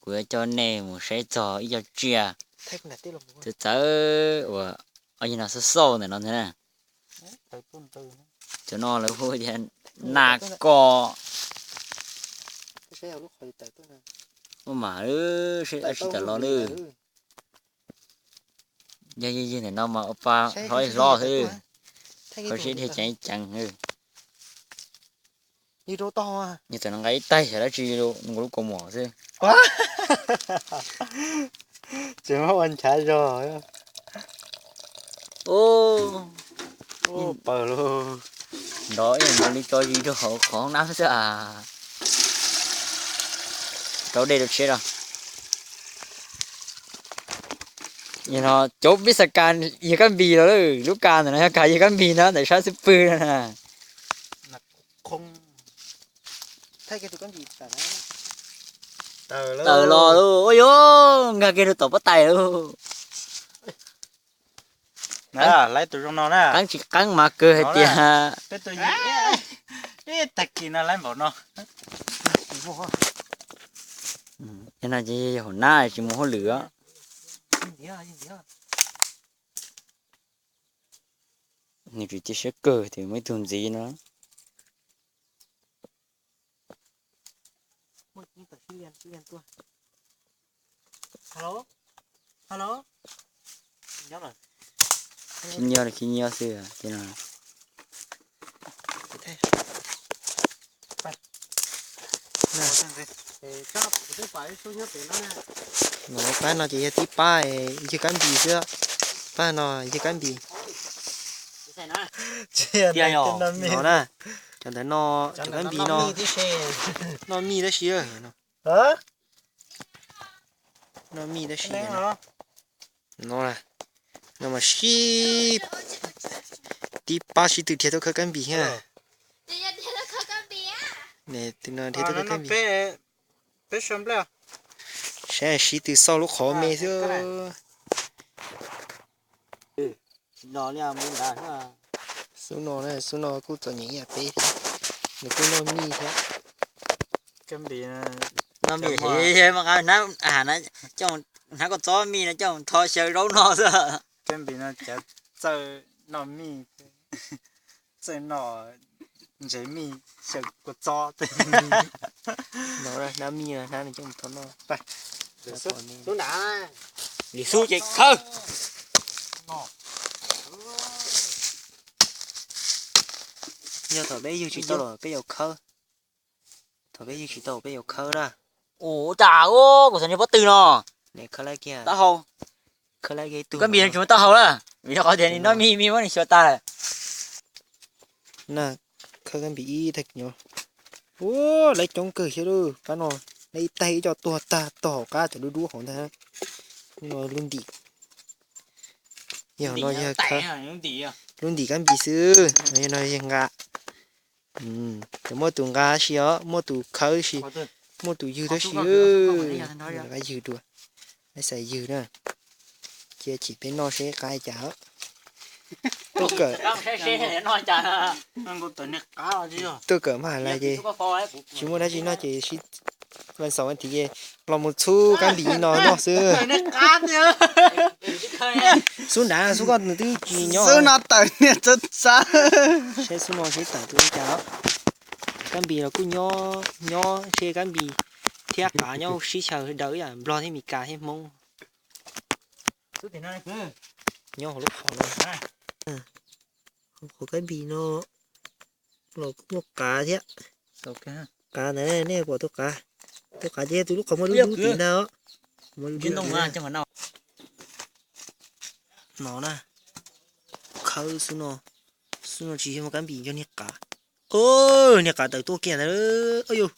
Kuv yuav coj nej mus saib txog ib co tsiaj txawv txawv uas yog no xauj xauj ntawm no ntag na. Cov no lawv hu tias nas kos. Ua mas seb dab tsi tawm los lawm. Yog yog yog ntawm no mas ua pa hlob hlob xwb. Qhov seb dhia ceev ceev. Yog txawm no nqa ib taig xyov dab tsi nkaus lub kaus mom xwb. Tseem muab ua nchav zog. Paws lauj. Nrov ib li tso zis rau hauv qhov nab xwb as. Rau dej rau tsheb rau. Yog no cov peb xav kas yawg Kab Npis los lawm, lub kas ntawm no yog kas yawg Kab Npis no ntawm sab xwb pwg no na. Tawm los lauj, ua yuav nkag kiag rau tom pob tais lauj. Qeeb tsis qeeb mas kawg hais tias tag kis no lawv npaum no. Yog no ces yog hauv nab tsis mus hauj lwm os. Nws tsis cia siab kawg tias muaj ib tug ntxiv no. Khib nyiab khib nyiab xwb no. No pab no ces yog tib pab yawg Kab Npis xwb. Pab no yawg Kab Npis. No na, cov ntawd no, cov Kab Npis no noj mij tab sis noj mij tab sis no, no mas sib, tib pab sib tw dhia tuaj khawb Kab Npis thiab. Tus no dhia tuaj khawb Kab Npis. Saib sib tw xauj lub qhov me xwb. Xub no, xub no kuj txom nyem ib yam peb thiab, nws kuj noj mij thiab. Noj mij, hnab kua txob mij no coj mus tho xyaw zaub noj xwb. Kab Npis no cav txawj noj mij, txawj noj ntses mij xyaw kua txob. No hnab mij no hnab nws coj mus tho noj. Lwm xub ces khawb. Yog thaum peb ywg tsis tau los peb yuav khawb. Thaum peb ywg tsis tau peb yuav khawb na. Ua cas kuv xav nws pob tw no. Khawb laib kiag, taub hau. Khawb laib kiag ib tug. Kab Npis no tsis muaj taub hau na, vim rau qhov tias nws noj mij, mij muab nws xyuas tas lawm. Na, khawb Kab Npis ib tag kis no. Ua, laib coob kawg thiab lauj, pab no laib ib taig ib co tuag tag tog hauv qab cov dub dub hauv ntag. Lub no lub ntim. Yog no yog lub ntim Kab Npis xwb, yog no yog nqa. Cov muaj tus nqa si os, muaj tus khawb si, muaj tus ywg tab sis. Ywg dua, laib xav ywg na. Cia chim peb noj seb qab cas. Tuaj kawm, tuaj kawm mas lawm ces tsis muaj dab tsi noj ces sib, vas xaum vas thiv ces los mus txhub Kab Npis no noj xwb. Xub nrad xub koj nws twb tsis nyob. Xub no tawm niag txawv txawv. Saib xub no seb tawm tus li cas. Kab Npis los kuj nyob, nyob ntshe Kab Npis thiab qav nyob sib xyaw daws ib yam Nplog thiab Meskas thiab Hmoob. Nyob hauv lub qhov no. Hauv qhov Kab Npis no los kuj muaj qav thiab. Qav ntawd nej pom tus qav, tus qav ces tus lub qhov muaj lub dub tim ntag os. No na, khawb xwb no, xwb no tsis yog muaj Kab Npis, yog niag qav. Niag qav tawm tuaj kiag ntawd. Yus,